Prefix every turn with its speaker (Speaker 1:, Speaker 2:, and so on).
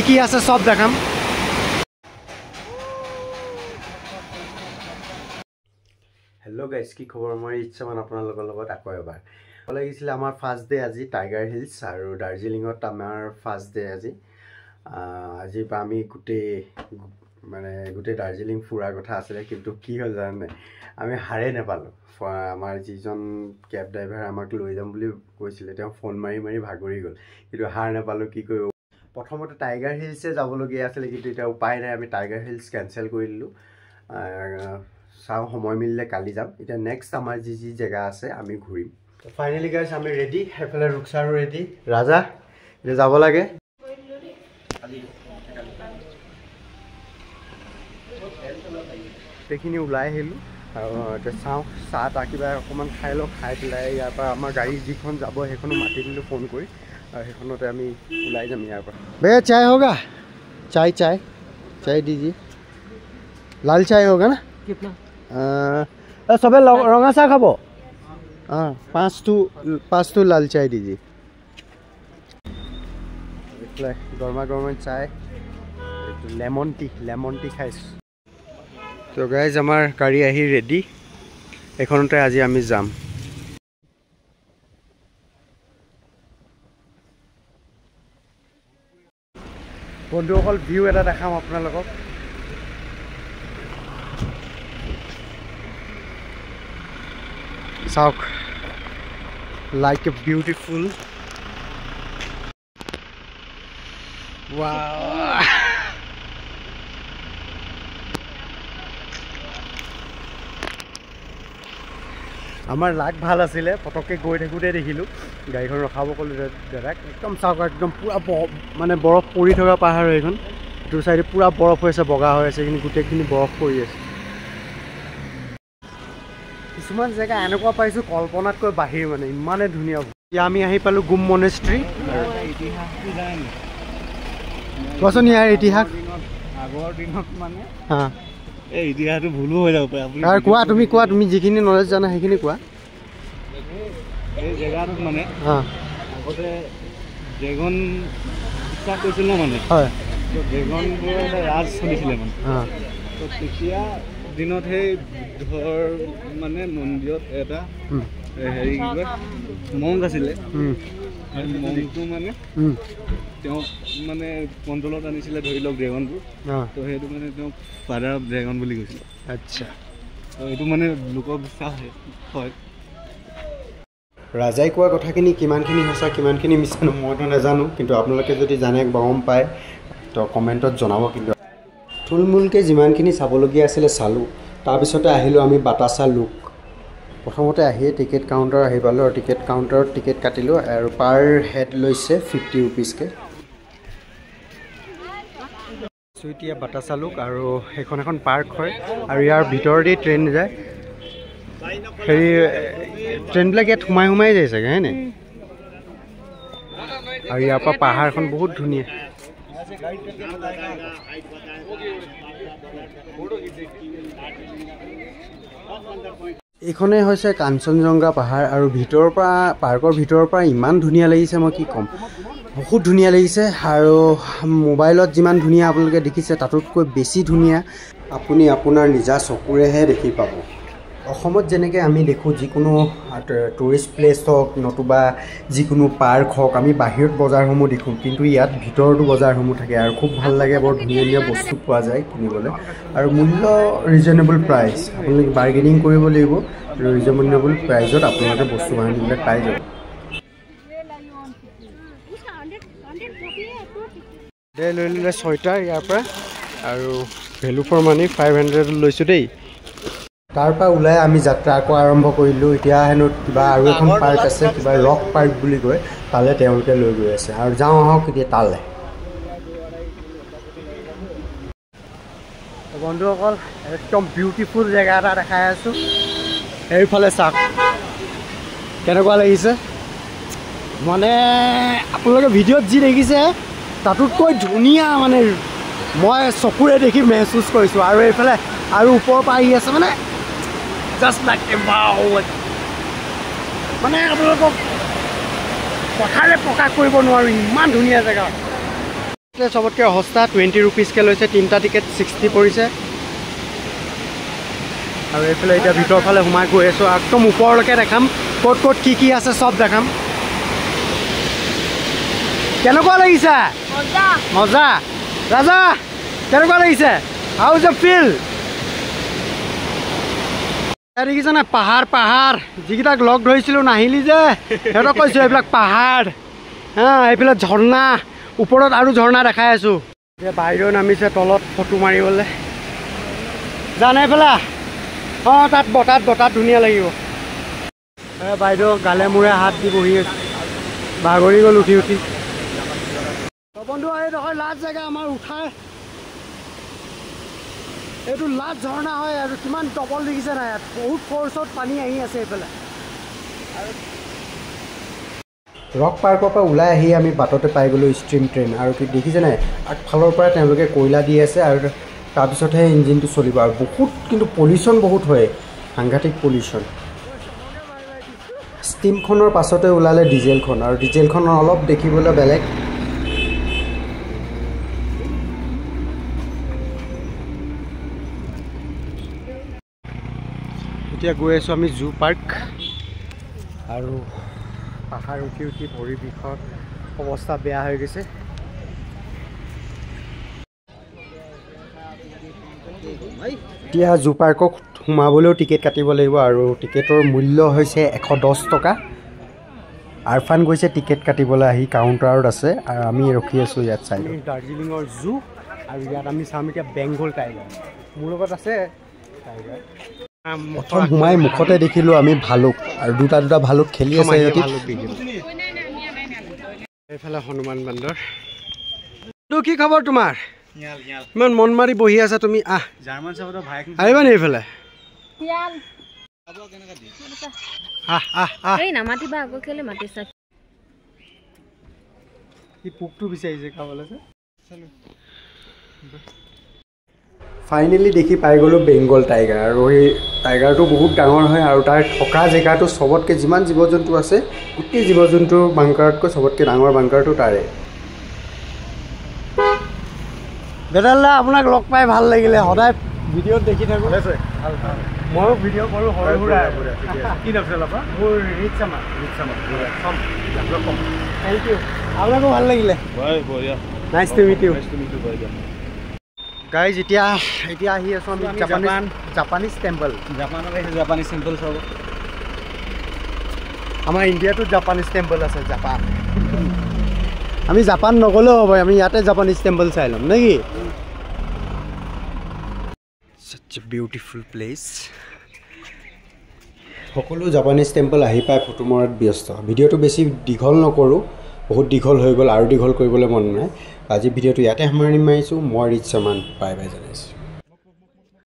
Speaker 1: কি আছে চব দেখাম। হেল্ল' গাইজ, কি খবৰ? মই ইচ্ছামান আপোনালোকৰ লগত আকৌ এবাৰ লাগিছিলে। আমাৰ ফাৰ্ষ্ট ডে আজি টাইগাৰ হিলছ আৰু দাৰ্জিলিঙত আমাৰ ফাৰ্ষ্ট ডে আজি। আজিৰ পৰা আমি গোটেই মানে গোটেই দাৰ্জিলিং ফুৰাৰ কথা আছিলে, কিন্তু কি হ'ল জানেনে, আমি হাৰেই নাপালোঁ। আমাৰ যিজন কেব ড্ৰাইভাৰ আমাক লৈ যাম বুলি কৈছিলে, তেওঁ ফোন মাৰি মাৰি ভাগৰি গ'ল, কিন্তু হাৰ নাপালোঁ। কি কৰিব, প্ৰথমতে টাইগাৰ হিলছে যাবলগীয়া আছিলে, কিন্তু এতিয়া উপায় নাই, আমি টাইগাৰ হিলছ কেঞ্চেল কৰি দিলোঁ। চাওঁ সময় মিলিলে কালি যাম। এতিয়া নেক্সট আমাৰ যি যি জেগা আছে আমি ঘূৰিম। ফাইনেলি গাইজ আমি ৰেডি, সেইফালে ৰুকচাৰো ৰেডি, ৰাজা এতিয়া যাব লাগে। গোটেইখিনি ওলাই আহিলোঁ আৰু এতিয়া চাওঁ চাহ তাহ কিবা অকণমান খাই লওঁ। খাই পেলাই ইয়াৰ পৰা আমাৰ গাড়ী যিখন যাব সেইখনো মাতি দিলোঁ ফোন কৰি, আৰু সেইখনতে আমি ওলাই যাম ইয়াৰ পৰা। ভैয়া চাই হোগা? চাই চাই চাই দিজিয়ে, লাল চাই হোগা না? চবে ৰঙা চাহ খাব? অঁ, পাঁচটো লাল চাই দিজিয়ে। এইফালে গৰমা গৰমে চাই, এইটো লেমন টি, লেমন টি খাইছোঁ। তো গাইজ আমাৰ গাড়ী আহি ৰেডি, এইখনতে আজি আমি যাম। বন্ধুসকল, ভিউ এটা দেখাম আপোনালোকক। চাওক, লাইক এ বিউটিফুল। আমাৰ লাক ভাল আছিলে, পটককৈ গৈ থাকোঁতে দেখিলোঁ গাড়ীখন ৰখাব ক'লোঁ দাদাক। একদম চাওক, একদম পূৰা মানে বৰফ পৰি থকা পাহাৰ এইখন। এইটো চাইডে পূৰা বৰফ হৈ আছে, বগা হৈ আছে, কিন্তু গোটেইখিনি বৰফ পৰি আছে। কিছুমান জেগা এনেকুৱা পাইছোঁ কল্পনাতকৈ বাহিৰ, মানে ইমানে ধুনীয়া। এতিয়া আমি আহি পালোঁ গুম মনেষ্ট্ৰী। কোৱাচোন ইয়াৰ ইতিহাস।
Speaker 2: আগৰ দিনত মানে এই ইতিহাসটো ভুলো হৈ যাব পাৰে।
Speaker 1: কোৱা তুমি, কোৱা তুমি যিখিনি নলেজ জানা সেইখিনি কোৱা।
Speaker 2: এই জেগাটোত মানে আগতে ড্ৰেগন বিশ্বাস কৰিছিল ন, মানে
Speaker 1: হয়,
Speaker 2: ড্ৰেগনবোৰৰ এটা ৰাজ চলিছিলে মানে। তো তেতিয়া দিনত সেই বুদ্ধৰ মানে মন্দিৰত এটা হেৰি কি কয় মংক আছিলে, মংকটো মানে তেওঁক মানে কণ্ট্ৰলত আনিছিলে ধৰি লওক ড্ৰেগনবোৰ। তো সেইটো মানে তেওঁক ফাদাৰ অফ ড্ৰেগন বুলি কৈছিলে।
Speaker 1: আচ্ছা,
Speaker 2: এইটো মানে লোকবিশ্বাস হয়।
Speaker 1: ৰাজাই কোৱা কথাখিনি কিমানখিনি সঁচা কিমানখিনি মিছা মইতো নাজানো, কিন্তু আপোনালোকে যদি জানে গম পায় তো কমেণ্টত জনাব। কিন্তু থুলমূলকৈ যিমানখিনি চাবলগীয়া আছিলে চালোঁ। তাৰপিছতে আহিলোঁ আমি বাটাচা লুক। প্ৰথমতে আহিয়ে টিকেট কাউণ্টাৰ আহি পালোঁ আৰু টিকেট কাউণ্টাৰত টিকেট কাটিলোঁ আৰু পাৰ হেড লৈছে 50 ৰুপিজকৈ। এতিয়া বাটাচা লুক আৰু সেইখন এখন পাৰ্ক হয় আৰু ইয়াৰ ভিতৰেদি ট্ৰেইন যায়। হেৰি ট্ৰেইনবিলাক ইয়াত সোমাই সোমাই যায় চাগে, হয়নে? আৰু ইয়াৰ পৰা পাহাৰখন বহুত ধুনীয়া। এইখনেই হৈছে কাঞ্চনজংঘা পাহাৰ আৰু ভিতৰৰ পৰা, পাৰ্কৰ ভিতৰৰ পৰা ইমান ধুনীয়া লাগিছে, মই কি ক'ম, বহুত ধুনীয়া লাগিছে। আৰু মোবাইলত যিমান ধুনীয়া আপোনালোকে দেখিছে তাতোতকৈ বেছি ধুনীয়া আপুনি আপোনাৰ নিজা চকুৰেহে দেখি পাব। অসমত যেনেকৈ আমি দেখোঁ যিকোনো টুৰিষ্ট প্লেচ হওক নতুবা যিকোনো পাৰ্ক হওক, আমি বাহিৰত বজাৰসমূহ দেখোঁ, কিন্তু ইয়াত ভিতৰতো বজাৰসমূহ থাকে আৰু খুব ভাল লাগে। বৰ ধুনীয়া ধুনীয়া বস্তু পোৱা যায় কিনিবলৈ আৰু মূল্য ৰিজনেবল প্ৰাইচ। আপোনালোকে বাৰ্গেনিং কৰিব লাগিব, ৰিজনেবল প্ৰাইজত আপোনালোকে বস্তু বাহানিবিলাক পাই যাব। লৈ ল'লে ছয়টাৰ ইয়াৰ পৰা আৰু ভেলু ফৰ মানি 500 লৈছোঁ দেই। তাৰ পৰা ওলাই আমি যাত্ৰা আকৌ আৰম্ভ কৰিলোঁ। এতিয়া হেনো কিবা আৰু এখন পাৰ্ক আছে, কিবা ৰক পাৰ্ক বুলি কয়, তালৈ তেওঁলোকে লৈ গৈ আছে আৰু যাওঁ আহক এতিয়া তালৈ। বন্ধুসকল, একদম বিউটিফুল জেগা এটা দেখাই আছোঁ। এইফালে চাওক কেনেকুৱা লাগিছে, মানে আপোনালোকে ভিডিঅ'ত যি দেখিছে তাতোতকৈ ধুনীয়া মানে মই চকুৰে দেখি মেহচুচ কৰিছোঁ। আৰু এইফালে আৰু ওপৰৰ পৰা আহি আছে, মানে জাষ্ট লাইক এ ৱাও, মানে আপোনালোকক কথাৰে প্ৰকাশ কৰিব নোৱাৰোঁ, ইমান ধুনীয়া জেগা। চবতকৈ সস্তা 20 ৰুপিজকৈ লৈছে, 3টা টিকেট 60 পৰিছে। আৰু এইফালে এতিয়া ভিতৰৰ ফালে সোমাই গৈ আছোঁ, একদম ওপৰলৈকে দেখাম ক'ত ক'ত কি কি আছে চব দেখাম। কেনেকুৱা লাগিছে? মজা। ৰাজা কেনেকুৱা লাগিছে? How is the feel? দেখিছে নাই পাহাৰ, পাহাৰ যিকেইটাক লগ ধৰিছিলোঁ নাহিলি যে, সিহঁতক কৈছোঁ এইবিলাক পাহাৰ। হা, এইফালে ঝৰ্ণা, ওপৰত আৰু ঝৰ্ণা দেখাই আছোঁ। এতিয়া বাইদেউ নামিছে তলত ফটো মাৰিবলৈ, জানে এইফালে। অঁ, তাত বতাত বতাত ধুনীয়া লাগিব। বাইদেউ গালে মূৰে হাত দি বহি আছে, ভাগৰি গ'ল উঠি উঠি। বন্ধু এইডোখৰ লাষ্ট জেগা আমাৰ উঠাৰ, এইটো লাষ্ট ঝৰ্ণা হয়। আৰু কিমান ডবল দেখিছে নাই, ইয়াত বহুত ফ'ৰ্চত পানী আহি আছে এইফালে। ৰক পাৰ্কৰ পৰা ওলাই আহি আমি বাটতে পাই গ'লোঁ ষ্ট্ৰীম ট্ৰেইন। আৰু কি দেখিছে নাই, আগফালৰ পৰা তেওঁলোকে কয়লা দি আছে আৰু তাৰপিছতহে ইঞ্জিনটো চলিব। আৰু বহুত কিন্তু পলিউশ্যন বহুত হয়, সাংঘাতিক পলিউশ্যন। ষ্টিমখনৰ পাছতে ওলালে ডিজেলখন, আৰু ডিজেলখন অলপ দেখিবলৈ বেলেগ। এতিয়া গৈ আছোঁ আমি জু পাৰ্ক। আৰু পাহাৰ উঠি উঠি ভৰি বিষৰ অৱস্থা বেয়া হৈ গৈছে। এতিয়া জু পাৰ্কত সোমাবলৈও টিকেট কাটিব লাগিব আৰু টিকেটৰ মূল্য হৈছে 110 টকা। আৰফান গৈছে টিকেট কাটিবলৈ আহি, কাউণ্টাৰত আছে আৰু আমি ৰখি আছোঁ ইয়াত চাই। দাৰ্জিলিঙৰ জু আৰু ইয়াত আমি চাম এতিয়া বেংগল টাইগাৰ। মোৰ লগত আছে টাইগাৰ। প্ৰথম সোমাই মুখতে দেখিলোঁ আমি ভালুক, আৰু দুটা দুটা ভালুক খেলি আছে সিহঁতি। এইফালে হনুমান বান্দৰ। কি খবৰ তোমাৰ? ইমান মন মাৰি বহি আছা তুমি। আহ, আহিবা নি এইফালে? পোকটো বিচাৰিছে খাবলৈ। ফাইনেলি দেখি পাই গ'লোঁ বেংগল টাইগাৰ। আৰু সেই টাইগাৰটো বহুত ডাঙৰ হয় আৰু তাৰ থকা জেগাটো চবতকৈ, যিমান জীৱ জন্তু আছে গোটেই জীৱ জন্তুৰ বাংকাৰতকৈ চবতকৈ ডাঙৰ বাংকাৰটো তাৰে। বেদালদা, আপোনাক লগ পাই ভাল লাগিলে, সদায় ভিডিঅ'ত দেখি থাকোঁ। ময়ো ভিডিঅ' কৰোঁ সৰু সুৰা। কি নাম আপোনাৰ? মোৰ ৰিচামা। Thank U, আপোনাকো ভাল লাগিলে। Nice to meet you. Guys, এতিয়া এতিয়া আহি আছোঁ আমি জাপানিজ টেম্পল।
Speaker 2: জাপানত আহিছোঁ, জাপানিজ টেম্পল চাব।
Speaker 1: আমাৰ ইণ্ডিয়াতো জাপানিজ টেম্পল আছে, জাপান। আমি জাপান নগ'লেও হ'ব, আমি ইয়াতে জাপানিজ টেম্পল চাই ল'ম নেকি? Such a beautiful place. সকলো জাপানিজ টেম্পল আহি পাই ফটো মৰাত ব্যস্ত। ভিডিঅ'টো বেছি দীঘল নকৰোঁ, বহুত দীঘল হৈ গ'ল, আৰু দীঘল কৰিবলৈ মন নাই। আজি ভিডিঅ'টো ইয়াতে সামৰণি মাৰিছোঁ। মই ৰিচ চামান, বাই বাই জনাইছোঁ।